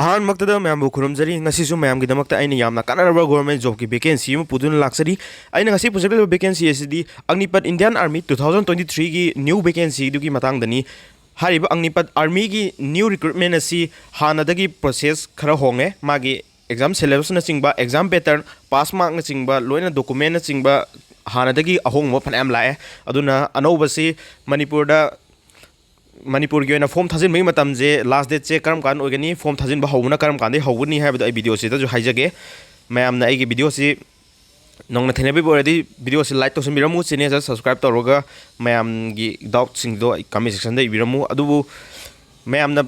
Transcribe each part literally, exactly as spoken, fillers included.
ꯑꯍꯥꯟꯕꯃꯛꯇꯗ ꯃꯌꯥꯝꯕꯨ ꯈꯨꯔꯨꯝꯖꯔꯤ꯫ ꯉꯁꯤꯁꯨ ꯃꯌꯥꯝꯒꯤꯗꯃꯛꯇ ꯑꯩꯅ ꯌꯥꯝꯅ ꯀꯥꯟꯅꯔꯕ government jobꯀꯤ vacancy ꯑꯃ ꯄꯨꯗꯨꯅ ꯂꯥꯛꯆꯔꯤ꯫ ꯑꯩꯅ ꯉꯁꯤ ꯄꯨꯖꯔꯛꯂꯤꯕ vacancy ꯑꯁꯤꯗꯤ ꯑꯒꯅꯤꯄꯠ Indian Army two thousand twenty-threeꯒꯤ new vacancyꯗꯨꯒꯤ ꯃꯇꯥꯡꯗꯅꯤ꯫ ꯍꯥꯏꯔꯤꯕ ꯑꯒꯅꯤꯄꯠ Armyꯒꯤ new recruitment ꯑꯁꯤ ꯍꯥꯟꯅꯗꯒꯤ process ꯈꯔ ꯍꯣꯡꯉꯦ꯫ ꯃꯥꯒꯤ exam syllabusꯅꯆꯤꯡꯕ, exam pattern, pass markꯅꯆꯤꯡꯕ, ꯂꯣꯏꯅ documentꯅꯆꯤꯡꯕ ꯍꯥꯟꯅꯗꯒꯤ ꯑꯍꯣꯡꯕ ꯐꯅꯌꯥꯝ ꯂꯥꯛꯑꯦ꯫ ꯑꯗꯨꯅ ꯑꯅꯧꯕꯁꯤ ꯃꯅꯤꯄꯨꯔꯗ ꯃꯅꯤꯄꯨꯔꯒꯤ ꯑꯣꯏꯅ form ꯊꯥꯖꯤꯟꯕꯒꯤ ꯃꯇꯝꯁꯦ last dateꯁꯦ ꯀꯔꯝ ꯀꯥꯟꯗ ꯑꯣꯏꯒꯅꯤ, form ꯊꯥꯖꯤꯟꯕ ꯍꯧꯕꯅ ꯀꯔꯝ ꯀꯥꯟꯗꯒꯤ ꯍꯧꯒꯅꯤ ꯍꯥꯏꯕꯗꯣ ꯑꯩ videoꯁꯤꯗꯁꯨ ꯍꯥꯏꯖꯒꯦ꯫ ꯃꯌꯥꯝꯅ ꯑꯩꯒꯤ videoꯁꯤ ꯅꯧꯅ ꯊꯦꯡꯅꯕꯤꯕ ꯑꯣꯏꯔꯗꯤ videoꯁꯤ like ꯇꯧꯁꯟꯕꯤꯔꯝꯃꯨ, channelꯁꯤꯗ subscribe ꯇꯧꯔꯒ ꯃꯌꯥꯝꯒꯤ doubtꯁꯤꯡꯗꯣ ꯑꯩ comment sectionꯗ ꯏꯕꯤꯔꯝꯃꯨ꯫ ꯑꯗꯨꯕꯨ ꯃꯌꯥꯝꯅ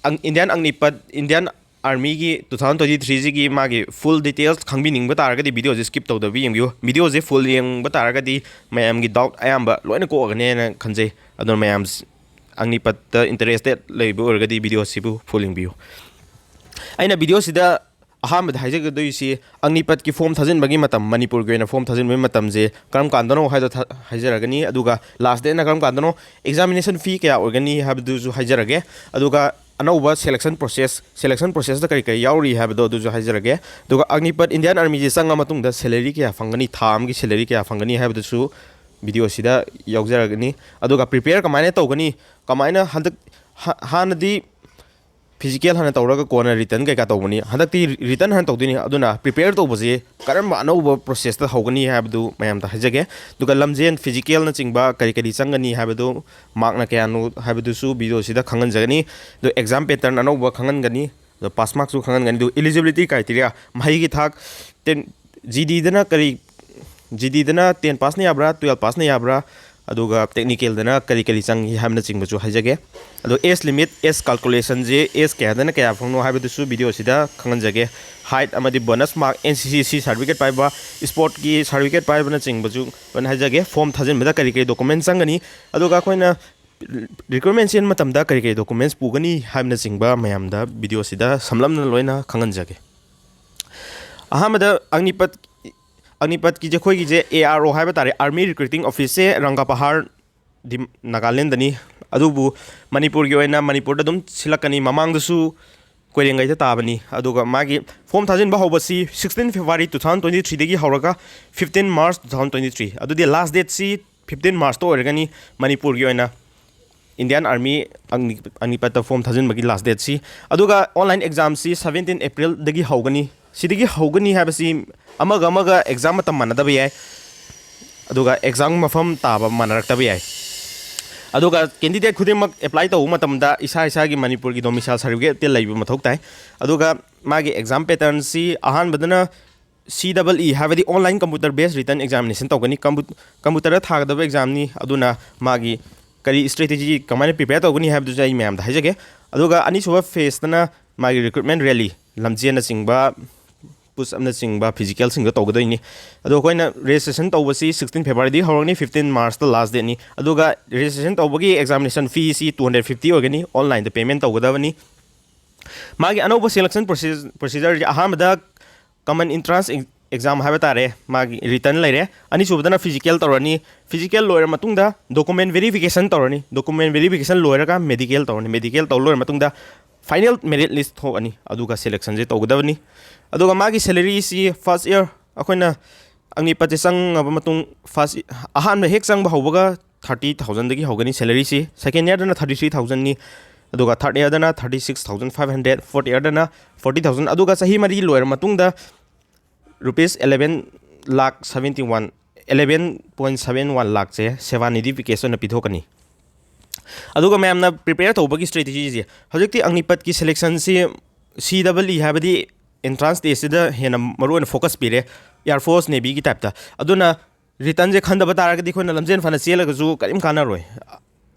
ꯑꯪ-, Indian ꯑꯒꯅꯤꯄꯠ, Indian Armyꯒꯤ two thousand twenty-threeꯁꯤꯒꯤ ꯃꯥꯒꯤ full details ꯈꯪꯕꯤꯅꯤꯡꯕ ꯇꯥꯔꯒꯗꯤ videoꯁꯤ skip ꯇꯧꯗꯕꯤ ꯌꯦꯡꯕꯤꯌꯨ꯫ Videoꯁꯦ full ꯌꯦꯡꯕ ꯇꯥꯔꯒꯗꯤ ꯃꯌꯥꯝꯒꯤ doubt ꯑꯌꯥꯝꯕ ꯂꯣꯏꯅ ꯀꯣꯛꯑꯒꯅꯦꯅ ꯈꯟꯖꯩ꯫ ꯑꯗꯨꯅ ꯃꯌꯥꯝ ꯑꯒꯅꯤꯄꯠꯇ interested ꯂꯩꯕ ꯑꯣꯏꯔꯒꯗꯤ videoꯁꯤꯕꯨ full ꯌꯦꯡꯕꯤꯌꯨ꯫ ꯑꯩꯅ videoꯁꯤꯗ ꯑꯍꯥꯟꯕꯗ ꯍꯥꯏꯖꯒꯗꯣꯏꯁꯤ ꯑꯒꯅꯤꯄꯠꯀꯤ form ꯊꯥꯖꯤꯟꯕꯒꯤ ꯃꯇꯝ, ꯃꯅꯤꯄꯨꯔꯒꯤ ꯑꯣꯏꯅ form ꯊꯥꯖꯤꯟꯕꯒꯤ ꯃꯇꯝꯁꯦ ꯀꯔꯝ ꯀꯥꯟꯗꯅꯣ ꯍꯥꯏꯗꯣ ꯊꯥ-, ꯍꯥꯏꯖꯔꯒꯅꯤ꯫ ꯑꯗꯨꯒ last dateꯅ ꯀꯔꯝ ꯀꯥꯟꯗꯅꯣ, examination fee ꯀꯌꯥ ꯑꯣꯏꯒꯅꯤ ꯍꯥꯏꯕꯗꯨꯁꯨ ꯍꯥꯏꯖꯔꯒꯦ꯫ ꯑꯗꯨꯒ ꯑꯅꯧꯕ selection process, selection processꯇ ꯀꯔꯤ ꯀꯔꯤ ꯌꯥꯎꯔꯤ ꯍꯥꯏꯕꯗꯣ ꯑꯗꯨꯁꯨ ꯍꯥꯏꯖꯔꯒꯦ꯫ ꯑꯗꯨꯒ ꯑꯒꯅꯤꯄꯠ Indian Armyꯁꯤ ꯆꯪꯉ ꯃꯇꯨꯡꯗ salary ꯀꯌꯥ ꯐꯪꯒꯅꯤ, ꯊꯥ ꯑꯃꯒꯤ salary ꯀꯌꯥ ꯐꯪꯒꯅꯤ ꯍꯥꯏꯕꯗꯨꯁꯨ videoꯁꯤꯗ ꯌꯥꯎꯖꯔꯒꯅꯤ꯫ ꯑꯗꯨꯒ prepare ꯀꯃꯥꯏꯅ ꯇꯧꯒꯅꯤ, ꯀꯃꯥꯏꯅ ꯍꯟꯗꯛ ꯍꯥ-, ꯍꯥꯟꯅꯗꯤ physical ꯍꯥꯟꯅ ꯇꯧꯔꯒ ꯀꯣꯟꯅ written ꯀꯩꯀꯥ ꯇꯧꯕꯅꯤ, ꯍꯟꯗꯛꯇꯤ written ꯍꯥꯟꯅ ꯇꯧꯗꯣꯏꯅꯤ꯫ ꯑꯗꯨꯅ prepare ꯇꯧꯕꯁꯤ ꯀꯔꯝꯕ ꯑꯅꯧꯕ processꯇ ꯍꯧꯒꯅꯤ ꯍꯥꯏꯕꯗꯨ ꯃꯌꯥꯝꯗ ꯍꯥꯏꯖꯒꯦ꯫ ꯑꯗꯨꯒ ꯂꯝꯖꯦꯟ physicalꯅꯆꯤꯡꯕ ꯀꯔꯤ ꯀꯔꯤ ꯆꯪꯒꯅꯤ ꯍꯥꯏꯕꯗꯨ, markꯅ ꯀꯌꯥꯅꯣ ꯍꯥꯏꯕꯗꯨꯁꯨ videoꯁꯤꯗ ꯈꯪꯍꯟꯖꯒꯅꯤ꯫ ꯑꯗꯨ exam pattern ꯑꯅꯧꯕ ꯈꯪꯍꯟꯒꯅꯤ꯫ ꯑꯗꯣ pass markꯁꯨ ꯈꯪꯍꯟꯒꯅꯤ꯫ ꯑꯗꯨ eligibility criteria, ꯃꯍꯩꯒꯤ ꯊꯥꯛ, ten, GDꯗꯅ ꯀꯔꯤ, GDꯗꯅ ten passꯅ ꯌꯥꯕ꯭ꯔꯥ, twelve passꯅ ꯌꯥꯕ꯭ꯔꯥ, ꯑꯗꯨꯒ technicalꯗꯅ ꯀꯔꯤ ꯀꯔꯤ ꯆꯪꯏ ꯍꯥꯏꯕꯅꯆꯤꯡꯕꯁꯨ ꯍꯥꯏꯖꯒꯦ꯫ ꯑꯗꯣ age limit, age calculationꯁꯦ age ꯀꯌꯥꯗꯅ ꯀꯌꯥ ꯐꯪꯅꯣ ꯍꯥꯏꯕꯗꯨꯁꯨ videoꯁꯤꯗ ꯈꯪꯍꯟꯖꯒꯦ꯫ Height ꯑꯃꯗꯤ bonus mark, NCCC certificate ꯄꯥꯏꯕ, sportꯀꯤ certificate ꯄꯥꯏꯕꯅꯆꯤꯡꯕꯁꯨ ꯂꯣꯏꯅ ꯍꯥꯏꯖꯒꯦ꯫ Form ꯊꯥꯖꯤꯟꯕꯗ ꯀꯔꯤ ꯀꯔꯤ document ꯆꯪꯒꯅꯤ, ꯑꯗꯨꯒ ꯑꯩꯈꯣꯏꯅ recruitment ꯆꯦꯟꯕ ꯃꯇꯝꯗ ꯀꯔꯤ ꯀꯔꯤ documents ꯄꯨꯒꯅꯤ ꯍꯥꯏꯕꯅꯆꯤꯡꯕ ꯃꯌꯥꯝꯗ videoꯁꯤꯗ ꯁꯝꯂꯞꯅ ꯂꯣꯏꯅ ꯈꯪꯍꯟꯖꯒꯦ꯫ ꯑꯍꯥꯟꯕꯗ ꯑꯒꯅꯤꯄꯠ, ꯑꯒꯅꯤꯄꯠꯀꯤꯁꯦ ꯑꯩꯈꯣꯏꯒꯤꯁꯦ ARO ꯍꯥꯏꯕ ꯇꯥꯔꯦ, Army Recruiting Officeꯁꯦ ꯔꯪꯒꯥꯄꯍꯥꯔ ꯗꯤ-, ꯅꯥꯒꯥꯂꯦꯟꯗꯅꯤ꯫ ꯑꯗꯨꯕꯨ ꯃꯅꯤꯄꯨꯔꯒꯤ ꯑꯣꯏꯅ ꯃꯅꯤꯄꯨꯔꯗ ꯑꯗꯨꯝ ꯁꯤꯜꯂꯛꯀꯅꯤ꯫ ꯃꯃꯥꯡꯗꯁꯨ ꯀꯣꯏꯔꯦꯡꯒꯩꯗ ꯇꯥꯕꯅꯤ꯫ ꯑꯗꯨꯒ ꯃꯥꯒꯤ ꯐꯣꯝ ꯊꯥꯖꯤꯟꯕ ꯍꯧꯕꯁꯤ sixteen February two thousand twenty threeꯗꯒꯤ ꯍꯧꯔꯒ fifteen March two thousand twenty three, ꯑꯗꯨꯗꯤ ꯂꯥꯁ ꯗꯦꯠꯁꯤ fifteen Marchꯇ ꯑꯣꯏꯔꯒꯅꯤ ꯃꯅꯤꯄꯨꯔꯒꯤ ꯑꯣꯏꯅ꯫ ꯏꯟꯗꯤꯌꯥꯟ ꯑꯥꯔꯃꯤ ꯑꯒꯅꯤꯄꯠꯇ ꯐꯣꯝ ꯊꯥꯖꯤꯟꯕꯒꯤ ꯂꯥꯁ ꯗꯦꯠꯁꯤ꯫ ꯑꯗꯨꯒ ꯑꯣꯟꯂꯥꯏꯟ ꯑꯦꯛꯖꯥꯝꯁꯤ seventeen Aprilꯗꯒꯤ ꯍꯧꯒꯅꯤ꯫ ꯁꯤꯗꯒꯤ ꯍꯧꯒꯅꯤ ꯍꯥꯏꯕꯁꯤ ꯑꯃꯒ ꯑꯃꯒ ꯑꯦꯛꯖꯥꯝ ꯃꯇꯝ ꯃꯥꯟꯅꯗꯕ ꯌꯥꯏ, ꯑꯗꯨꯒ ꯑꯦꯛꯖꯥꯝ ꯃꯐꯝ ꯇꯥꯕ ꯃꯥꯟꯅꯔꯛꯇꯕ ꯌꯥꯏ꯫ ꯑꯗꯨꯒ ꯀꯦꯟꯗꯤꯗꯦꯠ ꯈꯨꯗꯤꯡꯃꯛ ꯑꯦꯄ꯭ꯂꯥꯏ ꯇꯧꯕ ꯃꯇꯝꯗ ꯏꯁꯥ ꯏꯁꯥꯒꯤ ꯃꯅꯤꯄꯨꯔꯒꯤ ꯗꯣꯃꯤꯁꯥꯏꯜ ꯁꯥꯔꯇꯤꯐꯤꯀꯦꯠꯇꯤ ꯂꯩꯕ ꯃꯊꯧ ꯇꯥꯏ꯫ ꯑꯗꯨꯒ ꯃꯥꯒꯤ ꯑꯦꯛꯖꯥꯝ ꯄꯦꯇꯔꯟꯁꯤ ꯑꯍꯥꯟꯕꯗꯅ C E E ꯍꯥꯏꯕꯗꯤ online computer based written examination ꯇꯧꯒꯅꯤ꯫ ꯀꯝꯄ꯭ꯌꯨꯇꯔꯗ ꯊꯥꯒꯗꯕ ꯑꯦꯛꯖꯥꯝꯅꯤ꯫ ꯑꯗꯨꯅ ꯃꯥꯒꯤ ꯀꯔꯤ ꯏꯁꯇ꯭ꯔꯦꯇꯦꯖꯤ ꯀꯃꯥꯏꯅ ꯄ꯭ꯔꯤꯄꯦꯌꯔ ꯇꯧꯒꯅꯤ ꯍꯥꯏꯕꯗꯨꯁꯨ ꯑꯩ ꯃꯌꯥꯝꯗ ꯍꯥꯏꯖꯒꯦ꯫ ꯑꯗꯨꯒ ꯑꯅꯤꯁꯨꯕ ꯐꯦꯁꯇꯅ ꯃꯥꯒꯤ ꯔꯤꯀ꯭ꯔꯨꯠꯃꯦꯟ ꯔꯦꯂꯤ, ꯂꯝꯖꯦꯜꯅꯆꯤꯡꯕ, ꯄꯨꯁ ꯑꯞꯅꯆꯤꯡꯕ ꯐꯤꯖꯤꯀꯦꯜꯁꯤꯡꯗꯣ ꯇꯧꯒꯗꯣꯏꯅꯤ꯫ ꯑꯗꯣ ꯑꯩꯈꯣꯏꯅ ꯔꯦꯖꯤꯁꯇ꯭ꯔꯦꯁꯟ ꯇꯧꯕꯁꯤ sixteen Februaryꯗꯒꯤ ꯍꯧꯔꯅꯤ, fifteen Marchꯇ ꯂꯥꯁ ꯗꯦꯠꯅꯤ꯫ ꯑꯗꯨꯒ ꯔꯦꯖꯤꯁꯇ꯭ꯔꯦꯁꯟ ꯇꯧꯕꯒꯤ ꯑꯦꯛꯖꯥꯃꯤꯅꯦꯁꯟ ꯐꯤꯁꯤ two hundred fifty ꯑꯣꯏꯒꯅꯤ, ꯑꯣꯟꯂꯥꯏꯟꯗ ꯄꯦꯃꯦꯟ ꯇꯧꯒꯗꯕꯅꯤ꯫ ꯃꯥꯒꯤ ꯑꯅꯧꯕ ꯁꯦꯂꯦꯛꯁꯟ ꯄ꯭ꯔꯣꯁꯤꯖꯔꯁꯤ ꯑꯍꯥꯟꯕꯗ ꯀꯃꯟ ꯏꯟꯇ꯭ꯔꯥꯟꯁ ꯑꯦꯛꯖꯥꯝ ꯍꯥꯏꯕ ꯇꯥꯔꯦ, ꯃꯥꯒꯤ ꯔꯤꯇꯟ ꯂꯩꯔꯦ꯫ ꯑꯅꯤꯁꯨꯕꯗꯅ ꯐꯤꯖꯤꯀꯦꯜ ꯇꯧꯔꯅꯤ꯫ ꯐꯤꯖꯤꯀꯦꯜ ꯂꯣꯏꯔ ꯃꯇꯨꯡꯗ ꯗꯣꯀꯨꯃꯦꯟ ꯚꯦꯔꯤꯐꯤꯀꯦꯁꯟ ꯇꯧꯔꯅꯤ꯫ ꯗꯣꯀꯨꯃꯦꯟ ꯚꯦꯔꯤꯐꯤꯀꯦꯁꯟ ꯂꯣꯏꯔꯒ ꯃꯦꯗꯤꯀꯦꯜ ꯇꯧꯔꯅꯤ꯫ ꯃꯦꯗꯤꯀꯦꯜ ꯇꯧ ꯂꯣꯏꯔ ꯃꯇꯨꯡꯗ ꯐꯥꯏꯅꯦꯜ ꯃꯦꯔꯤꯠ ꯂꯤꯁ ꯊꯣꯛꯑꯅꯤ, ꯑꯗꯨꯒ ꯁꯦꯂꯦꯛꯁꯟꯁꯦ ꯇꯧꯒꯗꯕꯅꯤ꯫ ꯑꯗꯨꯒ ꯃꯥꯒꯤ ꯁꯦꯂꯔꯤꯁꯤ ꯐꯥꯔꯁ ꯏꯌꯔ ꯑꯩꯈꯣꯏꯅ ꯑꯒꯅꯤꯄꯠꯁꯦ ꯆꯪꯉꯕ ꯃꯇꯨꯡ, ꯐꯥꯔꯁ ꯑꯍꯥꯟꯕ ꯍꯦꯛ ꯆꯪꯕ ꯍꯧꯕꯒ thirty thousandꯗꯒꯤ ꯍꯧꯒꯅꯤ ꯁꯦꯂꯔꯤꯁꯤ꯫ ꯁꯦꯀꯦꯟ ꯏꯌꯔꯗꯅ thirty three thousandꯅꯤ, ꯑꯗꯨꯒ ꯊꯥꯔꯠ ꯏꯌꯔꯗꯅ thirty six thousand five hundred, fourth ꯏꯌꯔꯗꯅ forty thousand, ꯑꯗꯨꯒ ꯆꯍꯤ ꯃꯔꯤ ꯂꯣꯏꯔ ꯃꯇꯨꯡꯗ rupees eleven lakh seventy one, eleven point seven one ꯂꯥꯛꯁꯦ ꯁꯦꯕꯥ ꯅꯤꯙꯤ ꯄꯦꯀꯦꯖ ꯑꯣꯏꯅ ꯄꯤꯊꯣꯛꯀꯅꯤ꯫ ꯑꯗꯨꯒ ꯃꯌꯥꯝꯅ ꯄ꯭ꯔꯤꯄꯦꯌꯔ ꯇꯧꯕꯒꯤ ꯁ꯭ꯇ꯭ꯔꯦꯇꯦꯖꯤꯁꯦ, ꯍꯧꯖꯤꯛꯇꯤ ꯑꯒꯅꯤꯄꯠꯀꯤ ꯁꯦꯂꯦꯛꯁꯟꯁꯤ C E E ꯍꯥꯏꯕꯗꯤ ꯑꯦꯟꯇ꯭ꯔꯥꯟꯁ ꯇꯦꯁꯁꯤꯗ ꯍꯦꯟꯅ ꯃꯔꯨꯑꯣꯏꯅ ꯐꯣꯀꯁ ꯄꯤꯔꯦ꯫ ꯑꯦꯌꯥꯔ ꯐꯣꯔꯁ, ꯅꯦꯚꯤꯒꯤ ꯇꯥꯏꯞꯇ꯫ ꯑꯗꯨꯅ ꯔꯤꯇꯟꯁꯦ ꯈꯟꯗꯕ ꯇꯥꯔꯒꯗꯤ ꯑꯩꯈꯣꯏꯅ ꯂꯝꯖꯦꯟ ꯐꯅ ꯆꯦꯜꯂꯒꯁꯨ ꯀꯔꯤꯝ ꯀꯥꯟꯅꯔꯣꯏ,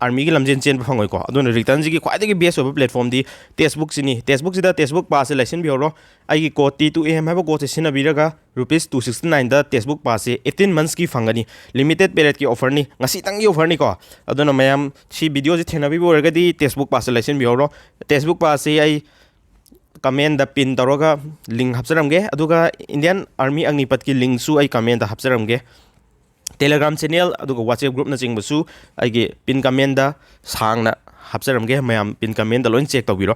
ꯑꯥꯔꯃꯤꯒꯤ ꯂꯝꯖꯦꯟ ꯆꯦꯟꯕ ꯐꯪꯉꯣꯏꯀꯣ꯫ ꯑꯗꯨꯅ ꯔꯤꯇꯟꯁꯤꯒꯤ ꯈ꯭ꯋꯥꯏꯗꯒꯤ ꯕꯦꯁ ꯑꯣꯏꯕ ꯄ꯭ꯂꯦꯠꯐꯣꯝꯗꯤ ꯇꯦꯛꯁꯕꯨꯛꯁꯤꯅꯤ꯫ ꯇꯦꯛꯁꯕꯨꯛꯁꯤꯗ ꯇꯦꯛꯁꯕꯨꯛ ꯄꯥꯁꯁꯦ ꯂꯩꯁꯤꯟꯕꯤꯍꯧꯔꯣ꯫ ꯑꯩꯒꯤ code T two A M ꯍꯥꯏꯕ ꯀꯣꯗꯁꯦ ꯁꯤꯖꯤꯟꯅꯕꯤꯔꯒ rupees two sixty nineꯗ ꯇꯦꯛꯁꯕꯨꯛ ꯄꯥꯁꯁꯦ eighteen monthsꯀꯤ ꯐꯪꯒꯅꯤ꯫ ꯂꯤꯃꯤꯇꯦꯠ ꯄꯦꯔꯦꯠꯀꯤ ꯑꯣꯐꯔꯅꯤ, ꯉꯁꯤꯇꯪꯒꯤ ꯑꯣꯐꯔꯅꯤꯀꯣ꯫ ꯑꯗꯨꯅ ꯃꯌꯥꯝ ꯁꯤ ꯚꯤꯗꯤꯑꯣꯁꯦ ꯊꯦꯡꯅꯕꯤꯕ ꯑꯣꯏꯔꯒꯗꯤ ꯇꯦꯛꯁꯕꯨꯛ ꯄꯥꯁꯁꯦ ꯂꯩꯁꯤꯟꯕꯤꯍꯧꯔꯣ꯫ ꯇꯦꯛꯁꯕꯨꯛ ꯄꯥꯁꯁꯦ ꯑꯩ ꯀꯃꯦꯟꯗ ꯄꯤꯟ ꯇꯧꯔꯒ ꯂꯤꯡ ꯍꯥꯞꯆꯔꯝꯒꯦ, ꯑꯗꯨꯒ ꯏꯟꯗꯤꯌꯥꯟ ꯑꯥꯔꯃꯤ ꯑꯒꯅꯤꯄꯠꯀꯤ ꯂꯤꯡꯁꯨ ꯑꯩ ꯀꯃꯦꯟꯗ ꯍꯥꯞꯆꯔꯝꯒꯦ꯫ ꯇꯦꯂꯦꯒ꯭ꯔꯥꯝ ꯆꯦꯅꯦꯜ ꯑꯗꯨꯒ WhatsApp ꯒ꯭ꯔꯨꯞꯅꯆꯤꯡꯕꯁꯨ ꯑꯩꯒꯤ ꯄꯤꯟ ꯀꯃꯦꯟꯗ ꯁꯥꯡꯅ ꯍꯥꯞꯆꯔꯝꯒꯦ, ꯃꯌꯥꯝ ꯄꯤꯟ ꯀꯃꯦꯟꯗ ꯂꯣꯏꯅ ꯆꯦꯛ ꯇꯧꯕꯤꯔꯣ꯫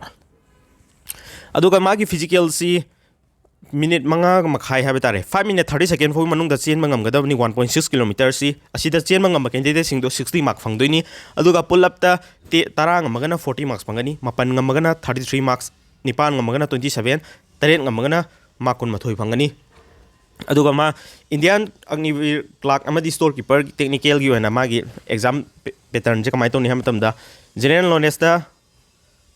ꯑꯗꯨꯒ ꯃꯥꯒꯤ ꯐꯤꯖꯤꯀꯦꯜꯁꯤ ꯃꯤꯅꯤꯠ ꯃꯉꯥ ꯃꯈꯥꯏ ꯍꯥꯏꯕ ꯇꯥꯔꯦ, five minute thirty second ꯐꯥꯎꯒꯤ ꯃꯅꯨꯡꯗ ꯆꯦꯟꯕ ꯉꯝꯒꯗꯕꯅꯤ꯫ One point six kilometre ꯁꯤ, ꯑꯁꯤꯗ ꯆꯦꯟꯕ ꯉꯝꯕ candidateꯁꯤꯡꯗꯣ sixty mark ꯐꯪꯗꯣꯏꯅꯤ꯫ ꯑꯗꯨꯒ pull-upꯇ ꯇꯦ-, ꯇꯔꯥ ꯉꯝꯃꯒꯅ forty marks ꯐꯪꯒꯅꯤ, ꯃꯥꯄꯟ ꯉꯝꯃꯒꯅ thirty three marks, ꯅꯤꯄꯥꯟ ꯉꯝꯃꯒꯅ twenty seven, ꯇꯔꯦꯠ ꯉꯝꯃꯒꯅ mark ꯀꯨꯟꯃꯥꯊꯣꯏ ꯐꯪꯒꯅꯤ꯫ ꯑꯗꯨꯒ ꯃꯥ Indian Agniveer clerk ꯑꯃꯗꯤ storekeeper technicalꯒꯤ ꯑꯣꯏꯅ ꯃꯥꯒꯤ exam patternꯁꯦ ꯀꯃꯥꯏꯅ ꯇꯧꯅꯤ ꯍꯥꯏꯕ ꯃꯇꯝꯗ, general knowledgeꯇ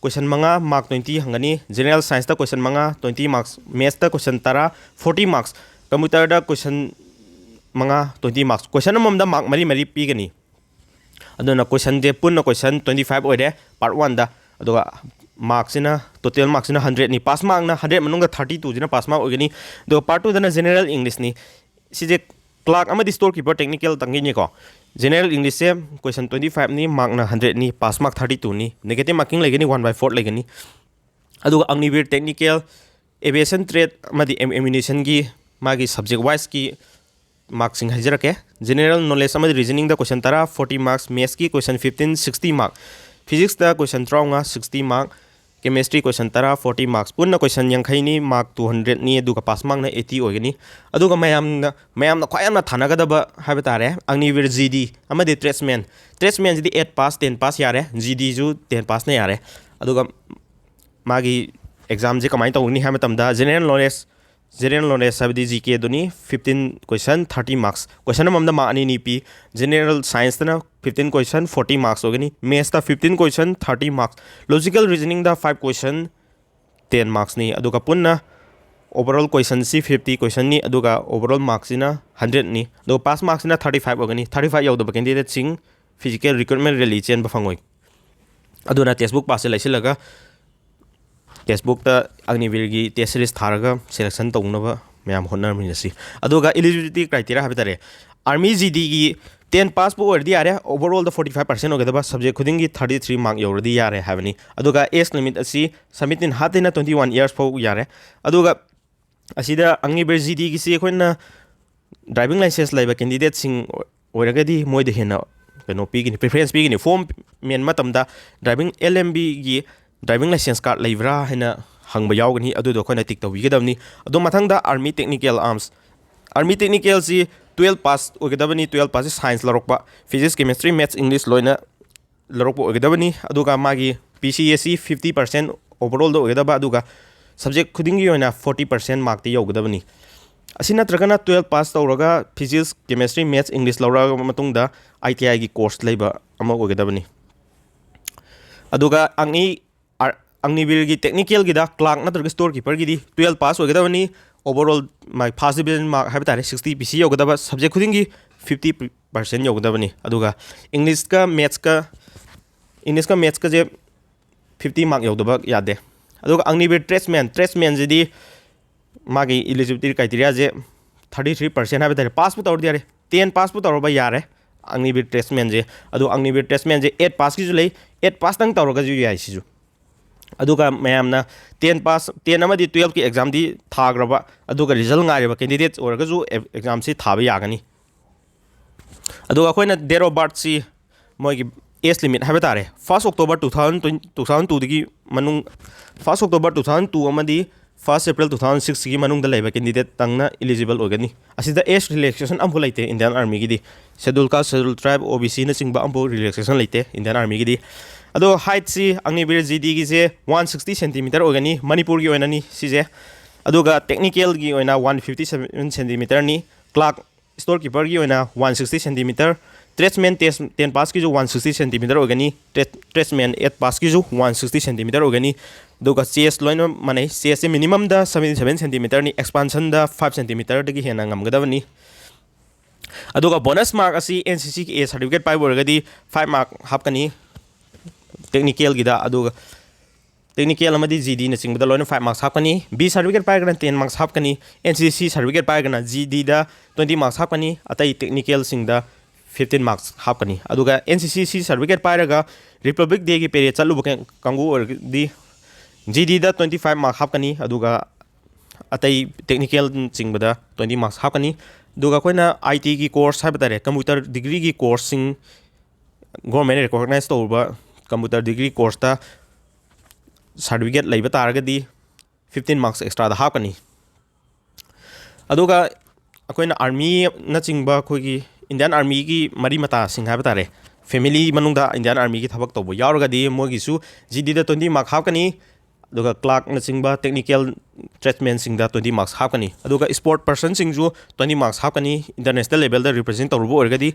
question ꯃꯉꯥ, mark twenty ꯍꯪꯒꯅꯤ, general scienceꯇ question ꯃꯉꯥ, twenty marks, mathsꯇ question ꯇꯔꯥ, forty marks, computerꯗ question ꯃꯉꯥ, twenty marks, question ꯑꯃꯃꯝꯗ mark ꯃꯔꯤ ꯃꯔꯤ ꯄꯤꯒꯅꯤ꯫ ꯑꯗꯨꯅ questionꯁꯦ ꯄꯨꯟꯅ question twenty five ꯑꯣꯏꯔꯦ part oneꯗ꯫ ꯑꯗꯨꯒ markꯁꯤꯅ, total markꯁꯤꯅ hundredꯅꯤ, pass markꯅ hundred ꯃꯅꯨꯡꯗ thirty twoꯁꯤꯅ pass mark ꯑꯣꯏꯒꯅꯤ꯫ ꯑꯗꯨꯒ part twoꯗꯅ general Englishꯅꯤ꯫ ꯁꯤꯁꯦ clerk ꯑꯃꯗꯤ storekeeper technical ꯇꯪꯒꯤꯅꯤꯀꯣ꯫ General Englishꯁꯦ question twenty fiveꯅꯤ, markꯅ hundredꯅꯤ, pass mark thirty twoꯅꯤ, negative marking ꯂꯩꯒꯅꯤ, one by four ꯂꯩꯒꯅꯤ꯫ ꯑꯗꯨꯒ Agniveer technical, aviation trade ꯑꯃꯗꯤ am-, ammunitionꯒꯤ ꯃꯥꯒꯤ subject wiseꯀꯤ markꯁꯤꯡ ꯍꯥꯏꯖꯔꯛꯀꯦ꯫ General knowledge ꯑꯃꯗꯤ reasoningꯗ question ꯇꯔꯥ, forty marks, mathsꯀꯤ question fifteen, sixty mark, physicsꯇ question ꯇꯔꯥꯃꯉꯥ, sixty mark, chemistry question ꯇꯔꯥ, forty marks, ꯄꯨꯟꯅ question ꯌꯥꯡꯈꯩꯅꯤ, mark two hundredꯅꯤ, ꯑꯗꯨꯒ pass markꯅ eighty ꯑꯣꯏꯒꯅꯤ꯫ ꯑꯗꯨꯒ ꯃꯌꯥꯝꯅ, ꯃꯌꯥꯝꯅ ꯈ꯭ꯋꯥꯏ ꯌꯥꯝꯅ ꯊꯥꯅꯒꯗꯕ ꯍꯥꯏꯕ ꯇꯥꯔꯦ, Agniveer GD ꯑꯃꯗꯤ tradesman꯫ Tradesmanꯁꯤꯗꯤ eight pass, ten pass ꯌꯥꯔꯦ, GDꯁꯨ ten passꯅ ꯌꯥꯔꯦ꯫ ꯑꯗꯨꯒ ꯃꯥꯒꯤ examꯁꯦ ꯀꯃꯥꯏꯅ ꯇꯧꯒꯅꯤ ꯍꯥꯏꯕ ꯃꯇꯝꯗ, general knowledge, general knowledge ꯍꯥꯏꯕꯗꯤ GKꯗꯨꯅꯤ, fifteen question, thirty marks, question ꯑꯃꯃꯝꯗ mark ꯑꯅꯤ ꯑꯅꯤ ꯄꯤ꯫ General scienceꯇꯅ fifteen question, forty marks ꯑꯣꯏꯒꯅꯤ, mathsꯇ fifteen question, thirty marks, logical reasoningꯗ five question, ten marksꯅꯤ꯫ ꯑꯗꯨꯒ ꯄꯨꯟꯅ overall questionꯁꯤ fifty questionꯅꯤ, ꯑꯗꯨꯒ overall markꯁꯤꯅ hundredꯅꯤ, ꯑꯗꯨꯒ pass markꯁꯤꯅ thirty five ꯑꯣꯏꯒꯅꯤ꯫ Thirty five ꯌꯧꯗꯕ candidateꯁꯤꯡ physical recruitment rally ꯆꯦꯟꯕ ꯐꯪꯉꯣꯏ꯫ ꯑꯗꯨꯅ textbook passꯁꯦ ꯂꯩꯁꯤꯜꯂꯒ textbookꯇ Agniveerꯒꯤ test series ꯊꯥꯔꯒ selection ꯇꯧꯅꯕ ꯃꯌꯥꯝ ꯍꯣꯠꯅꯃꯤꯟꯅꯁꯤ꯫ ꯑꯗꯨꯒ eligibility criteria ꯍꯥꯏꯕ ꯇꯥꯔꯦ, Army GDꯒꯤ ten passꯄꯨ ꯑꯣꯏꯔꯗꯤ ꯌꯥꯔꯦ, overallꯗ forty five percent ꯑꯣꯏꯒꯗꯕ, subject ꯈꯨꯗꯤꯡꯒꯤ thirty three mark ꯌꯧꯔꯗꯤ ꯌꯥꯔꯦ ꯍꯥꯏꯕꯅꯤ꯫ ꯑꯗꯨꯒ age limit ꯑꯁꯤ seventeen ꯍꯥꯠꯇꯩꯅ twenty one years ꯐꯥꯎ ꯌꯥꯔꯦ꯫ ꯑꯗꯨꯒ ꯑꯁꯤꯗ Agniveer GDꯒꯤꯁꯤ ꯑꯩꯈꯣꯏꯅ driving licence ꯂꯩꯕ candidateꯁꯤꯡ ꯑꯣꯏꯔꯒꯗꯤ ꯃꯣꯏꯗ ꯍꯦꯟꯅ ꯀꯩꯅꯣ ꯄꯤꯒꯅꯤ, preference ꯄꯤꯒꯅꯤ꯫ Form ꯃꯦꯟ ꯃꯇꯝꯗ driving, LMBꯒꯤ driving licence card ꯂꯩꯕ꯭ꯔꯥ ꯍꯥꯏꯅ ꯍꯪꯕ ꯌꯥꯎꯒꯅꯤ, ꯑꯗꯨꯗꯣ ꯑꯩꯈꯣꯏꯅ ꯇꯤꯛ ꯇꯧꯕꯤꯒꯗꯕꯅꯤ꯫ ꯑꯗꯨ ꯃꯊꯪꯗ Army Technical Arms, Army Technicalꯁꯤ twelve pass ꯑꯣꯏꯒꯗꯕꯅꯤ, twelve passꯁꯤ science ꯂꯧꯔꯛꯄ, Physics, Chemistry, Maths, English ꯂꯣꯏꯅ ꯂꯧꯔꯛꯄ ꯑꯣꯏꯒꯗꯕꯅꯤ꯫ ꯑꯗꯨꯒ ꯃꯥꯒꯤ P C S ꯁꯤ fifty percent overallꯗ ꯑꯣꯏꯒꯗꯕ, ꯑꯗꯨꯒ subject ꯈꯨꯗꯤꯡꯒꯤ ꯑꯣꯏꯅ forty percent markꯇꯤ ꯌꯧꯒꯗꯕꯅꯤ꯫ ꯑꯁꯤ ꯅꯠꯇ꯭ꯔꯒꯅ twelve pass ꯇꯧꯔꯒ Physics, Chemistry, Maths, English ꯂꯧꯔꯛꯑꯕ ꯃꯇꯨꯡꯗ I T Iꯒꯤ course ꯂꯩꯕ ꯑꯃ ꯑꯣꯏꯒꯗꯕꯅꯤ꯫ ꯑꯗꯨꯒ ꯑꯒꯅꯤ ꯑꯥꯔ-, ꯑꯒꯅꯤꯕꯤꯔꯒꯤ Technicalꯒꯤꯗ clerk ꯅꯠꯇ꯭ꯔꯒ store keeperꯒꯤꯗꯤ twelve pass ꯑꯣꯏꯒꯗꯕꯅꯤ꯫ Overall ꯃꯥꯒꯤ first division mark ꯍꯥꯏꯕ ꯇꯥꯔꯦ, sixty P C ꯌꯧꯒꯗꯕ, subject ꯈꯨꯗꯤꯡꯒꯤ fifty percent ꯌꯧꯒꯗꯕꯅꯤ꯫ ꯑꯗꯨꯒ Englishꯀ Mathsꯀ, Englishꯀ Mathsꯀꯁꯦ fifty mark ꯌꯧꯗꯕ ꯌꯥꯗꯦ꯫ ꯑꯗꯨꯒ ꯑꯒꯅꯤꯕꯤꯔ Tradesman, Tradesmanꯁꯤꯗꯤ ꯃꯥꯒꯤ eligibility criteriaꯁꯦ thirty three percent ꯍꯥꯏꯕ ꯇꯥꯔꯦ, passꯄꯨ ꯇꯧꯔꯗꯤ ꯌꯥꯔꯦ, ten passꯄꯨ ꯇꯧꯔꯕ ꯌꯥꯔꯦ꯫ ꯑꯒꯅꯤꯕꯤꯔ Tradesmanꯁꯦ, ꯑꯗꯣ ꯑꯒꯅꯤꯕꯤꯔ Tradesmanꯁꯦ eight passꯀꯤꯁꯨ ꯂꯩ, eight passꯇꯪ ꯇꯧꯔꯒꯁꯨ ꯌꯥꯏ ꯁꯤꯁꯨ꯫ ꯑꯗꯨꯒ ꯃꯌꯥꯝꯅ ten pass, ten ꯑꯃꯗꯤ twelveꯀꯤ examꯗꯤ ꯊꯥꯈ꯭ꯔꯕ, ꯑꯗꯨꯒ result ꯉꯥꯏꯔꯤꯕ candidate ꯑꯣꯏꯔꯒꯁꯨ ꯑꯦ-, examꯁꯤ ꯊꯥꯕ ꯌꯥꯒꯅꯤ꯫ ꯑꯗꯨꯒ ꯑꯩꯈꯣꯏꯅ date of birthꯁꯤ ꯃꯣꯏꯒꯤ age limit ꯍꯥꯏꯕ ꯇꯥꯔꯦ, first October two thousand twenty, two thousand twoꯗꯒꯤ ꯃꯅꯨꯡ, first October two thousand two ꯑꯃꯗꯤ first April two thousand sixꯀꯤ ꯃꯅꯨꯡꯗ ꯂꯩꯕ candidate ꯇꯪꯅ eligible ꯑꯣꯏꯒꯅꯤ꯫ ꯑꯁꯤꯗ age relaxation ꯑꯃꯐꯥꯎ ꯂꯩꯇꯦ Indian Armyꯒꯤꯗꯤ꯫ Schedule Caste, Schedule Tribe, O B Cꯅꯆꯤꯡꯕ ꯑꯃꯐꯥꯎ relaxation ꯂꯩꯇꯦ Indian Armyꯒꯤꯗꯤ꯫ ꯑꯗꯣ heightꯁꯤ ꯑꯒꯅꯤꯕꯤꯔ GDꯒꯤꯁꯦ one sixty centimeter ꯑꯣꯏꯒꯅꯤ, ꯃꯅꯤꯄꯨꯔꯒꯤ ꯑꯣꯏꯅꯅꯤ ꯁꯤꯁꯦ꯫ ꯑꯗꯨꯒ Technicalꯒꯤ ꯑꯣꯏꯅ one fifty seven centimeterꯅꯤ, clerk, store keeperꯒꯤ ꯑꯣꯏꯅ one sixty centimeter, Tradesman ten, ten passꯀꯤꯁꯨ one sixty centimeter ꯑꯣꯏꯒꯅꯤ, Trade-, Tradesman eight passꯀꯤꯁꯨ one sixty centimeter ꯑꯣꯏꯒꯅꯤ꯫ ꯑꯗꯨꯒ chest ꯂꯣꯏꯅꯃꯛ ꯃꯥꯟꯅꯩ, chestꯁꯦ minimumꯗ seventy seven centimeterꯅꯤ, expansionꯗ five centimeterꯗꯒꯤ ꯍꯦꯟꯅ ꯉꯝꯒꯗꯕꯅꯤ꯫ ꯑꯗꯨꯒ bonus mark ꯑꯁꯤ NCCA certificate ꯄꯥꯏꯕ ꯑꯣꯏꯔꯒꯗꯤ five mark ꯍꯥꯞꯀꯅꯤ Technicalꯒꯤꯗ, ꯑꯗꯨꯒ Technical ꯑꯃꯗꯤ GDꯅꯆꯤꯡꯕꯗ ꯂꯣꯏꯅ five marks ꯍꯥꯞꯀꯅꯤ꯫ B certificate ꯄꯥꯏꯔꯒꯅ ten marks ꯍꯥꯞꯀꯅꯤ, NCC certificate ꯄꯥꯏꯔꯒꯅ GDꯗ twenty marks ꯍꯥꯞꯀꯅꯤ, ꯑꯇꯩ Technicalꯁꯤꯡꯗ fifteen marks ꯍꯥꯞꯀꯅꯤ꯫ ꯑꯗꯨꯒ NCC certificate ꯄꯥꯏꯔꯒ Republic Dayꯒꯤ parade ꯆꯠꯂꯨꯕ ꯀꯥꯡ-, ꯀꯥꯡꯕꯨ ꯑꯣꯏꯔꯒꯗꯤ GDꯗ twenty five mark ꯍꯥꯞꯀꯅꯤ, ꯑꯗꯨꯒ ꯑꯇꯩ Technicalꯅꯆꯤꯡꯕꯗ twenty marks ꯍꯥꯞꯀꯅꯤ꯫ ꯑꯗꯨꯒ ꯑꯩꯈꯣꯏꯅ ITꯒꯤ course ꯍꯥꯏꯕ ꯇꯥꯔꯦ, computer degreeꯒꯤ courseꯁꯤꯡ, government recognize ꯇꯧꯔꯕ computer degree courseꯇ certificate ꯂꯩꯕ ꯇꯥꯔꯒꯗꯤ ꯐꯤꯐꯇꯤꯟ ꯃꯥꯔꯛꯁ ꯑꯦꯛꯁꯇ꯭ꯔꯥꯗ ꯍꯥꯞꯀꯅꯤ꯫ ꯑꯗꯨꯒ ꯑꯩꯈꯣꯏꯅ ꯑꯥꯔꯃꯤꯅꯆꯤꯡꯕ, ꯑꯩꯈꯣꯏꯒꯤ ꯏꯟꯗꯤꯌꯥꯟ ꯑꯥꯔꯃꯤꯒꯤ ꯃꯔꯤ ꯃꯇꯥꯁꯤꯡ ꯍꯥꯏꯕ ꯇꯥꯔꯦ, ꯐꯦꯃꯤꯂꯤ ꯃꯅꯨꯡꯗ ꯏꯟꯗꯤꯌꯥꯟ ꯑꯥꯔꯃꯤꯒꯤ ꯊꯕꯛ ꯇꯧꯕ ꯌꯥꯎꯔꯒꯗꯤ ꯃꯣꯏꯒꯤꯁꯨ ꯖꯤꯗꯤꯗ ꯇ꯭ꯋꯦꯟꯇꯤ ꯃꯥꯔꯛ ꯍꯥꯞꯀꯅꯤ꯫ ꯑꯗꯨꯒ ꯀ꯭ꯂꯥꯔꯛꯅꯆꯤꯡꯕ ꯇꯦꯛꯅꯤꯀꯦꯜ ꯇ꯭ꯔꯦꯗꯁꯃꯦꯟꯁꯤꯡꯗ ꯇ꯭ꯋꯦꯟꯇꯤ ꯃꯥꯔꯛꯁ ꯍꯥꯞꯀꯅꯤ꯫ ꯑꯗꯨꯒ ꯏꯁꯄꯣꯔꯠ ꯄꯔꯁꯟꯁꯤꯡꯁꯨ ꯇ꯭ꯋꯦꯟꯇꯤ ꯃꯥꯔꯛꯁ ꯍꯥꯞꯀꯅꯤ, ꯏꯟꯇꯔꯅꯦꯁꯅꯦꯜ ꯂꯦꯕꯦꯜꯗ ꯔꯤꯄ꯭ꯔꯖꯦꯟ ꯇꯧꯔꯨꯕ ꯑꯣꯏꯔꯒꯗꯤ꯫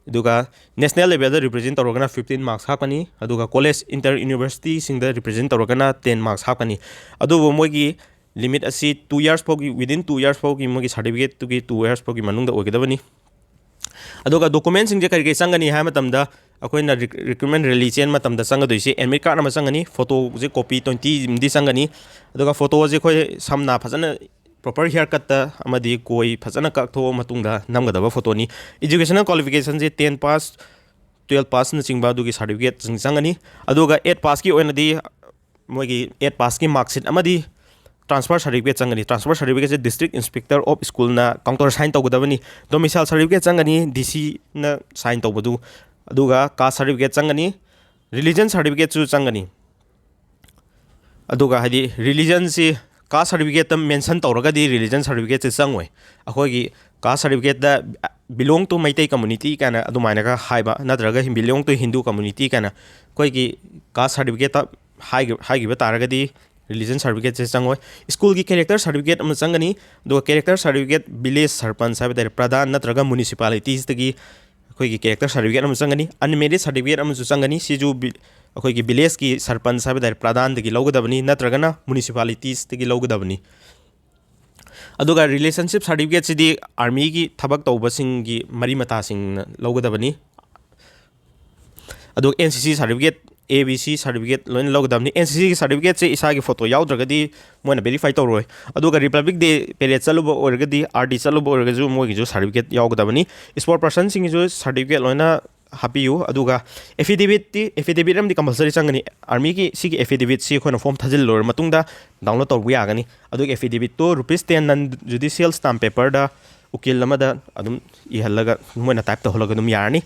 ꯑꯗꯨꯒ ꯅꯦꯁꯅꯦꯜ ꯂꯦꯕꯦꯜꯗ ꯔꯤꯄ꯭ꯔꯖꯦꯟ ꯇꯧꯔꯒꯅ ꯐꯤꯐꯇꯤꯟ ꯃꯥꯔꯛꯁ ꯍꯥꯞꯀꯅꯤ꯫ ꯑꯗꯨꯒ ꯀꯣꯂꯦꯖ, ꯏꯟꯇꯔ ꯌꯨꯅꯤꯚꯔꯁꯤꯇꯤꯁꯤꯡꯗ ꯔꯤꯄ꯭ꯔꯖꯦꯟ ꯇꯧꯔꯒꯅ ꯇꯦꯟ ꯃꯥꯔꯛꯁ ꯍꯥꯞꯀꯅꯤ꯫ ꯑꯗꯨꯕꯨ ꯃꯣꯏꯒꯤ ꯂꯤꯃꯤꯠ ꯑꯁꯤ ꯇꯨ ꯌꯔꯁ ꯐꯥꯎꯒꯤ, within two years ꯐꯥꯎꯒꯤ ꯃꯣꯏꯒꯤ ꯁꯥꯔꯇꯤꯐꯤꯀꯦꯠꯇꯨꯒꯤ ꯇꯨ ꯌꯔꯁ ꯐꯥꯎꯒꯤ ꯃꯅꯨꯡꯗ ꯑꯣꯏꯒꯗꯕꯅꯤ꯫ ꯑꯗꯨꯒ ꯗꯣꯀꯨꯃꯦꯟꯁꯤꯡꯁꯦ ꯀꯔꯤ ꯀꯔꯤ ꯆꯪꯒꯅꯤ ꯍꯥꯏꯕ ꯃꯇꯝꯗ, ꯑꯩꯈꯣꯏꯅ ꯔꯤꯛ-, ꯔꯤꯀ꯭ꯔꯨꯠꯃꯦꯟ ꯔꯦꯂꯤ ꯆꯦꯟ ꯃꯇꯝꯗ ꯆꯪꯒꯗꯣꯏꯁꯦ ꯑꯦꯗꯃꯤꯠ ꯀꯥꯔꯗ ꯑꯃ ꯆꯪꯒꯅꯤ, ꯐꯣꯇꯣꯁꯦ ꯀꯣꯄꯤ ꯇ꯭ꯋꯦꯟꯇꯤ ꯑꯃꯗꯤ ꯆꯪꯒꯅꯤ꯫ ꯑꯗꯨꯒ ꯐꯣꯇꯣꯁꯦ ꯑꯩꯈꯣꯏ ꯁꯝꯅ ꯐꯖꯅ ꯄ꯭ꯔꯣꯄꯔ ꯍꯤꯌꯔ ꯀꯠꯇ ꯑꯃꯗꯤ ꯀꯣꯏ ꯐꯖꯅ ꯀꯛꯊꯣꯛꯑ ꯃꯇꯨꯡꯗ ꯅꯝꯒꯗꯕ ꯐꯣꯇꯣꯅꯤ꯫ ꯏꯖꯨꯀꯦꯁꯅꯦꯜ ꯀ꯭ꯋꯥꯂꯤꯐꯤꯀꯦꯁꯟꯁꯦ ꯇꯦꯟ ꯄꯥꯁ, ꯇꯨꯌꯦꯜꯞ ꯄꯥꯁꯅꯆꯤꯡꯕ ꯑꯗꯨꯒꯤ ꯁꯥꯔꯇꯤꯐꯤꯀꯦꯠꯁꯤꯡ ꯆꯪꯒꯅꯤ꯫ ꯑꯗꯨꯒ ꯑꯦꯠ ꯄꯥꯁꯀꯤ ꯑꯣꯏꯅꯗꯤ ꯃꯣꯏꯒꯤ ꯑꯦꯠ ꯄꯥꯁꯀꯤ ꯃꯥꯔꯛꯁꯤꯠ ꯑꯃꯗꯤ ꯇ꯭ꯔꯥꯟꯁꯐꯔ ꯁꯥꯔꯇꯤꯐꯤꯀꯦꯠ ꯆꯪꯒꯅꯤ꯫ ꯇ꯭ꯔꯥꯟꯁꯐꯔ ꯁꯥꯔꯇꯤꯐꯤꯀꯦꯠꯁꯦ ꯗꯤꯁꯇ꯭ꯔꯤꯛ ꯏꯟꯁꯄꯦꯛꯇꯔ ꯑꯣꯐ ꯁ꯭ꯀꯨꯜꯅ ꯀꯥꯎꯟꯇꯔ ꯁꯥꯏꯟ ꯇꯧꯒꯗꯕꯅꯤ꯫ ꯗꯣꯃꯤꯁꯥꯏꯜ ꯁꯥꯔꯇꯤꯐꯤꯀꯦꯠ ꯆꯪꯒꯅꯤ, ꯗꯤ ꯁꯤꯅ ꯁꯥꯏꯟ ꯇꯧꯕꯗꯨ꯫ ꯑꯗꯨꯒ ꯀꯥꯁ ꯁꯥꯔꯇꯤꯐꯤꯀꯦꯠ ꯆꯪꯒꯅꯤ, ꯔꯤꯂꯤꯖꯟ ꯁꯥꯔꯇꯤꯐꯤꯀꯦꯠꯁꯨ ꯆꯪꯒꯅꯤ꯫ ꯑꯗꯨꯒ ꯍꯥꯏꯗꯤ ꯔꯤꯂꯤꯖꯟꯁꯤ ꯀꯥꯁ ꯁꯥꯔꯇꯤꯐꯤꯀꯦꯠꯇ ꯃꯦꯟꯁꯟ ꯇꯧꯔꯒꯗꯤ ꯔꯤꯂꯤꯖꯟ ꯁꯥꯔꯇꯤꯐꯤꯀꯦꯠꯁꯦ ꯆꯪꯉꯣꯏ꯫ ꯑꯩꯈꯣꯏꯒꯤ ꯀꯥꯁ ꯁꯥꯔꯇꯤꯐꯤꯀꯦꯠꯇ ꯕꯤꯂꯣꯡ ꯇꯨ ꯃꯩꯇꯩ ꯀꯝꯃꯨꯅꯤꯇꯤ ꯀꯥꯏꯅ ꯑꯗꯨꯃꯥꯏꯅꯒ ꯍꯥꯏꯕ, ꯅꯠꯇ꯭ꯔꯒ ꯕꯤꯂꯣꯡ ꯇꯨ ꯍꯤꯟꯗꯨ ꯀꯝꯃꯨꯅꯤꯇꯤ ꯀꯥꯏꯅ ꯑꯩꯈꯣꯏꯒꯤ ꯀꯥꯁ ꯁꯥꯔꯇꯤꯐꯤꯀꯦꯠꯇ ꯍꯥꯏꯈꯤ-, ꯍꯥꯏꯈꯤꯕ ꯇꯥꯔꯒꯗꯤ ꯔꯤꯂꯤꯖꯟ ꯁꯥꯔꯇꯤꯐꯤꯀꯦꯠꯁꯦ ꯆꯪꯉꯣꯏ꯫ ꯁ꯭ꯀꯨꯜꯒꯤ ꯀꯦꯔꯦꯛꯇꯔ ꯁꯥꯔꯇꯤꯐꯤꯀꯦꯠ ꯑꯃ ꯆꯪꯒꯅꯤ꯫ ꯑꯗꯨꯒ ꯀꯦꯔꯦꯛꯇꯔ ꯁꯥꯔꯇꯤꯐꯤꯀꯦꯠ ꯚꯤꯂꯦꯖ ꯁꯔꯄꯟꯁ ꯍꯥꯏꯕ ꯇꯥꯔꯦ, ꯄ꯭ꯔꯙꯥꯟ ꯅꯠꯇ꯭ꯔꯒ ꯃ꯭ꯌꯨꯅꯤꯁꯤꯄꯥꯂꯤꯇꯤꯁꯇꯒꯤ ꯑꯩꯈꯣꯏꯒꯤ ꯀꯦꯔꯦꯛꯇꯔ ꯁꯥꯔꯇꯤꯐꯤꯀꯦꯠ ꯑꯃ ꯆꯪꯒꯅꯤ꯫ ꯑꯟꯃꯦꯔꯤꯠ ꯁꯥꯔꯇꯤꯐꯤꯀꯦꯠ ꯑꯃꯁꯨ ꯆꯪꯒꯅꯤ꯫ ꯁꯤꯁꯨ ꯚꯤ-, ꯑꯩꯈꯣꯏꯒꯤ ꯚꯤꯂꯦꯖꯀꯤ ꯁꯔꯄꯟꯁ ꯍꯥꯏꯕ ꯇꯥꯔꯦ, ꯄ꯭ꯔꯙꯥꯟꯗꯒꯤ ꯂꯧꯒꯗꯕꯅꯤ, ꯅꯠꯇ꯭ꯔꯒꯅ ꯃ꯭ꯌꯨꯅꯤꯁꯤꯄꯥꯂꯤꯇꯤꯁꯇꯒꯤ ꯂꯧꯒꯗꯕꯅꯤ꯫ ꯑꯗꯨꯒ ꯔꯤꯂꯦꯁꯟꯁꯤꯞ ꯁꯥꯔꯇꯤꯐꯤꯀꯦꯠꯁꯤꯗꯤ ꯑꯥꯔꯃꯤꯒꯤ ꯊꯕꯛ ꯇꯧꯕꯁꯤꯡꯒꯤ ꯃꯔꯤ ꯃꯇꯥꯁꯤꯡꯅ ꯂꯧꯒꯗꯕꯅꯤ꯫ ꯑꯗꯨꯒ N C C certificate, A B C certificate ꯂꯣꯏꯅ ꯂꯧꯒꯗꯕꯅꯤ꯫ ꯑꯦꯟ ꯁꯤ ꯁꯤꯒꯤ ꯁꯥꯔꯇꯤꯐꯤꯀꯦꯠꯁꯦ ꯏꯁꯥꯒꯤ ꯐꯣꯇꯣ ꯌꯥꯎꯗ꯭ꯔꯒꯗꯤ ꯃꯣꯏꯅ ꯚꯦꯔꯤꯐꯥꯏ ꯇꯧꯔꯣꯏ꯫ ꯑꯗꯨꯒ ꯔꯤꯄꯕ꯭ꯂꯤꯛ ꯗꯦ ꯄꯦꯔꯦꯠ ꯆꯠꯂꯨꯕ ꯑꯣꯏꯔꯒꯗꯤ, ꯑꯥꯔ ꯗꯤ ꯆꯠꯂꯨꯕ ꯑꯣꯏꯔꯒꯁꯨ ꯃꯣꯏꯒꯤꯁꯨ ꯁꯥꯔꯇꯤꯐꯤꯀꯦꯠ ꯌꯥꯎꯒꯗꯕꯅꯤ꯫ ꯏꯁꯄꯣꯔꯠ ꯄꯔꯁꯟꯁꯤꯡꯒꯤꯁꯨ ꯁꯥꯔꯇꯤꯐꯤꯀꯦꯠ ꯂꯣꯏꯅ ꯍꯥꯞꯄꯤꯌꯨ꯫ ꯑꯗꯨꯒ ꯑꯦꯐꯤꯗꯦꯕꯤꯠꯇꯤ, ꯑꯦꯐꯤꯗꯦꯕꯤꯠ ꯑꯃꯗꯤ ꯀꯝꯄꯜꯁꯔꯤ ꯆꯪꯒꯅꯤ꯫ ꯑꯥꯔꯃꯤꯒꯤ ꯁꯤꯒꯤ ꯑꯦꯐꯤꯗꯦꯕꯤꯠꯁꯤ ꯑꯩꯈꯣꯏꯅ ꯐꯣꯝ ꯊꯥꯖꯤꯜꯂ ꯂꯣꯏꯔ ꯃꯇꯨꯡꯗ ꯗꯥꯎꯟꯂꯣꯗ ꯇꯧꯕ ꯌꯥꯒꯅꯤ꯫ ꯑꯗꯨꯒ ꯑꯦꯐꯤꯗꯦꯕꯤꯠꯇꯣ ꯔꯨꯄꯤꯁ ꯇꯦꯟ ꯅꯟ ꯖꯨꯗꯤꯁꯤꯌꯦꯜ ꯁ꯭ꯇꯥꯝ ꯄꯦꯄꯔꯗ ꯎꯀꯤꯜ ꯑꯃꯗ ꯑꯗꯨꯝ ꯏꯍꯜꯂꯒ ꯃꯣꯏꯅ ꯇꯥꯏꯞ ꯇꯧꯍꯜꯂꯒ ꯑꯗꯨꯝ ꯌꯥꯔꯅꯤ꯫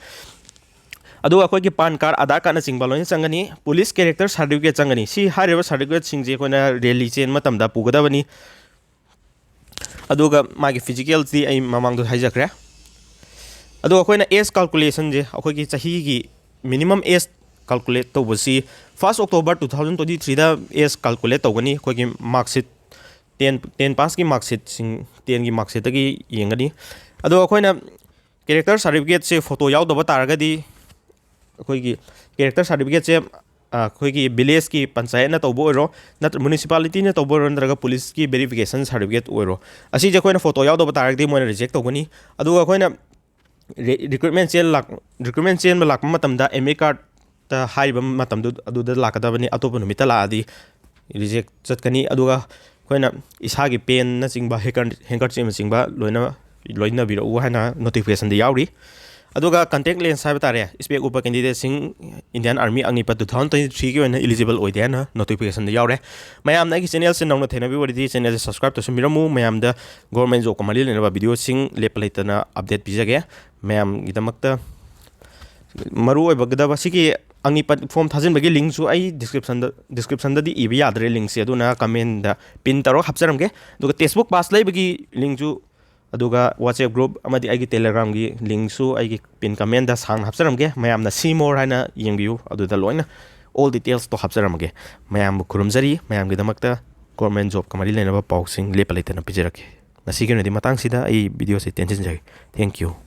ꯑꯗꯨꯒ ꯑꯩꯈꯣꯏꯒꯤ ꯄꯥꯟ ꯀꯥꯔꯗ, ꯑꯥꯙꯥꯔ ꯀꯥꯔꯗꯅꯆꯤꯡꯕ ꯂꯣꯏꯅ ꯆꯪꯒꯅꯤ꯫ ꯄꯨꯂꯤꯁ ꯀꯦꯔꯦꯛꯇꯔ ꯁꯥꯔꯇꯤꯐꯤꯀꯦꯠ ꯆꯪꯒꯅꯤ꯫ ꯁꯤ ꯍꯥꯏꯔꯤꯕ ꯁꯥꯔꯇꯤꯐꯤꯀꯦꯠꯁꯤꯡꯁꯦ ꯑꯩꯈꯣꯏꯅ ꯔꯦꯂꯤ ꯆꯦꯟꯕ ꯃꯇꯝꯗ ꯄꯨꯒꯗꯕꯅꯤ꯫ ꯑꯗꯨꯒ ꯃꯥꯒꯤ ꯐꯤꯖꯤꯀꯦꯜꯗꯤ ꯑꯩ ꯃꯃꯥꯡꯗ ꯍꯥꯏꯖꯈ꯭ꯔꯦ꯫ ꯑꯗꯣ ꯑꯩꯈꯣꯏꯅ ꯑꯦꯖ ꯀꯥꯜꯀꯨꯂꯦꯁꯟꯁꯦ, ꯑꯩꯈꯣꯏꯒꯤ ꯆꯍꯤꯒꯤ ꯃꯤꯅꯤꯃꯝ ꯑꯦꯖ ꯀꯥꯜꯀꯨꯂꯦꯠ ꯇꯧꯕꯁꯤ first October two thousand twenty threeꯗ ꯑꯦꯖ ꯀꯥꯜꯀꯨꯂꯦꯠ ꯇꯧꯒꯅꯤ꯫ ꯑꯩꯈꯣꯏꯒꯤ ꯃꯥꯔꯛꯁꯤꯠ, ꯇꯦꯟ, ꯇꯦꯟ ꯄꯥꯁꯀꯤ ꯃꯥꯔꯛꯁꯤꯠꯁꯤꯡ, ꯇꯦꯟꯒꯤ ꯃꯥꯔꯛꯁꯤꯠꯇꯒꯤ ꯌꯦꯡꯒꯅꯤ꯫ ꯑꯗꯣ ꯑꯩꯈꯣꯏꯅ ꯀꯦꯔꯦꯛꯇꯔ ꯁꯥꯔꯇꯤꯐꯤꯀꯦꯠꯁꯦ ꯐꯣꯇꯣ ꯌꯥꯎꯗꯕ ꯇꯥꯔꯒꯗꯤ ꯑꯩꯈꯣꯏꯒꯤ ꯀꯦꯔꯦꯛꯇꯔ ꯁꯥꯔꯇꯤꯐꯤꯀꯦꯠꯁꯦ, ꯑ, ꯑꯩꯈꯣꯏꯒꯤ ꯚꯤꯂꯦꯖꯀꯤ ꯄꯟꯆꯥꯌꯠꯅ ꯇꯧꯕ ꯑꯣꯏꯔꯣ, ꯅꯠꯇ꯭ꯔ ꯃ꯭ꯌꯨꯅꯤꯁꯤꯄꯥꯂꯤꯇꯤꯅ ꯇꯧꯕ ꯑꯣꯏꯔꯣ, ꯅꯠꯇ꯭ꯔꯒ ꯄꯨꯂꯤꯁꯀꯤ ꯚꯦꯔꯤꯐꯤꯀꯦꯁꯟ ꯁꯥꯔꯇꯤꯐꯤꯀꯦꯠ ꯑꯣꯏꯔꯣ, ꯑꯁꯤꯁꯦ ꯑꯩꯈꯣꯏꯅ ꯐꯣꯇꯣ ꯌꯥꯎꯗꯕ ꯇꯥꯔꯒꯗꯤ ꯃꯣꯏꯅ ꯔꯤꯖꯦꯛ ꯇꯧꯒꯅꯤ꯫ ꯑꯗꯨꯒ ꯑꯩꯈꯣꯏꯅ ꯔꯤ-, ꯔꯤꯀ꯭ꯔꯨꯠꯃꯦꯟ ꯆꯦꯟ ꯂꯥꯛ-, ꯔꯤꯀ꯭ꯔꯨꯠꯃꯦꯟ ꯆꯦꯟꯕ ꯂꯥꯛꯄ ꯃꯇꯝꯗ ꯑꯦꯗꯃꯤꯠ ꯀꯥꯔꯗꯇ ꯍꯥꯏꯔꯤꯕ ꯃꯇꯝꯗꯨ ꯑꯗꯨꯗ ꯂꯥꯛꯀꯗꯕꯅꯤ꯫ ꯑꯇꯣꯞꯄ ꯅꯨꯃꯤꯠꯇ ꯂꯥꯛꯑꯗꯤ ꯔꯤꯖꯦꯛ ꯆꯠꯀꯅꯤ꯫ ꯑꯗꯨꯒ ꯑꯩꯈꯣꯏꯅ ꯏꯁꯥꯒꯤ ꯄꯦꯟꯅꯆꯤꯡꯕ, ꯍꯦꯡꯀꯔ-, ꯍꯦꯡꯀꯔꯆꯤꯞꯅꯆꯤꯡꯕ ꯂꯣꯏꯅ ꯂꯣꯏꯅꯕꯤꯔꯛꯎ ꯍꯥꯏꯅ ꯅꯣꯇꯤꯐꯤꯀꯦꯁꯟꯗ ꯌꯥꯎꯔꯤ꯫ ꯑꯗꯨꯒ ꯀꯟꯇꯦꯛ ꯂꯦꯟꯁ ꯍꯥꯏꯕ ꯇꯥꯔꯦ, ꯏꯁꯄꯦꯛ ꯎꯞꯄ ꯀꯦꯟꯗꯤꯗꯦꯠꯁꯤꯡ ꯏꯟꯗꯤꯌꯥꯟ ꯑꯥꯔꯃꯤ ꯑꯒꯅꯤꯄꯠ two thousand twenty threeꯒꯤ ꯑꯣꯏꯅ ꯏꯂꯤꯖꯤꯕꯜ ꯑꯣꯏꯗꯦ ꯍꯥꯏꯅ ꯅꯣꯇꯤꯐꯤꯀꯦꯁꯟꯗ ꯌꯥꯎꯔꯦ꯫ ꯃꯌꯥꯝꯅ ꯑꯩꯒꯤ ꯆꯦꯅꯦꯜꯁꯦ ꯅꯧꯅ ꯊꯦꯡꯅꯕꯤꯕ ꯑꯣꯏꯔꯗꯤ ꯆꯦꯅꯦꯜꯁꯦ ꯁꯕꯁꯀ꯭ꯔꯥꯏꯕ ꯇꯧꯁꯟꯕꯤꯔꯝꯃꯨ꯫ ꯃꯌꯥꯝꯗ ꯒꯣꯔꯃꯦꯟ ꯖꯣꯕꯀ ꯃꯔꯤ ꯂꯩꯅꯕ ꯚꯤꯗꯤꯑꯣꯁꯤꯡ ꯂꯦꯞꯄ ꯂꯩꯇꯅ ꯑꯞꯗꯦꯠ ꯄꯤꯖꯒꯦ꯫ ꯃꯌꯥꯝꯒꯤꯗꯃꯛꯇ ꯃꯔꯨ ꯑꯣꯏꯕꯒꯗꯕ ꯁꯤꯒꯤ ꯑꯒꯅꯤꯄꯠ ꯐꯣꯝ ꯊꯥꯖꯤꯟꯕꯒꯤ ꯂꯤꯡꯁꯨ ꯑꯩ ꯗꯤꯁꯀ꯭ꯔꯤꯞꯁꯟꯗ, ꯗꯤꯁꯀ꯭ꯔꯤꯞꯁꯟꯗꯗꯤ ꯏꯕ ꯌꯥꯗ꯭ꯔꯦ ꯂꯤꯡꯁꯦ, ꯑꯗꯨꯅ ꯀꯃꯦꯟꯗ ꯄꯤꯟ ꯇꯧꯔꯒ ꯍꯥꯞꯆꯔꯝꯒꯦ꯫ ꯑꯗꯨꯒ ꯇꯦꯛꯁꯕꯨꯛ ꯄꯥꯁ ꯂꯩꯕꯒꯤ ꯂꯤꯡꯁꯨ, ꯑꯗꯨꯒ WhatsApp ꯒ꯭ꯔꯨꯞ ꯑꯃꯗꯤ ꯑꯩꯒꯤ Telegram ꯒꯤ ꯂꯤꯡꯁꯨ ꯑꯩꯒꯤ ꯄꯤꯟ ꯀꯃꯦꯟꯗ ꯁꯥꯡꯅ ꯍꯥꯞꯆꯔꯝꯒꯦ꯫ ꯃꯌꯥꯝꯅ see more ꯍꯥꯏꯅ ꯌꯦꯡꯕꯤꯌꯨ, ꯑꯗꯨꯗ ꯂꯣꯏꯅ all details ꯇꯣ ꯍꯥꯞꯆꯔꯝꯃꯒꯦ꯫ ꯃꯌꯥꯝꯕꯨ ꯈꯨꯔꯨꯝꯖꯔꯤ꯫ ꯃꯌꯥꯝꯒꯤꯗꯃꯛꯇ ꯒꯣꯔꯃꯦꯟ ꯖꯣꯕꯀ ꯃꯔꯤ ꯂꯩꯅꯕ ꯄꯥꯎꯁꯤꯡ ꯂꯦꯞꯄ ꯂꯩꯇꯅ ꯄꯤꯖꯔꯛꯀꯦ꯫ ꯉꯁꯤꯒꯤ ꯑꯣꯏꯅꯗꯤ ꯃꯇꯥꯡꯁꯤꯗ ꯑꯩ ꯚꯤꯗꯤꯑꯣꯁꯦ ꯇꯦꯟꯁꯤꯟꯖꯔꯒꯦ꯫ Thank you꯫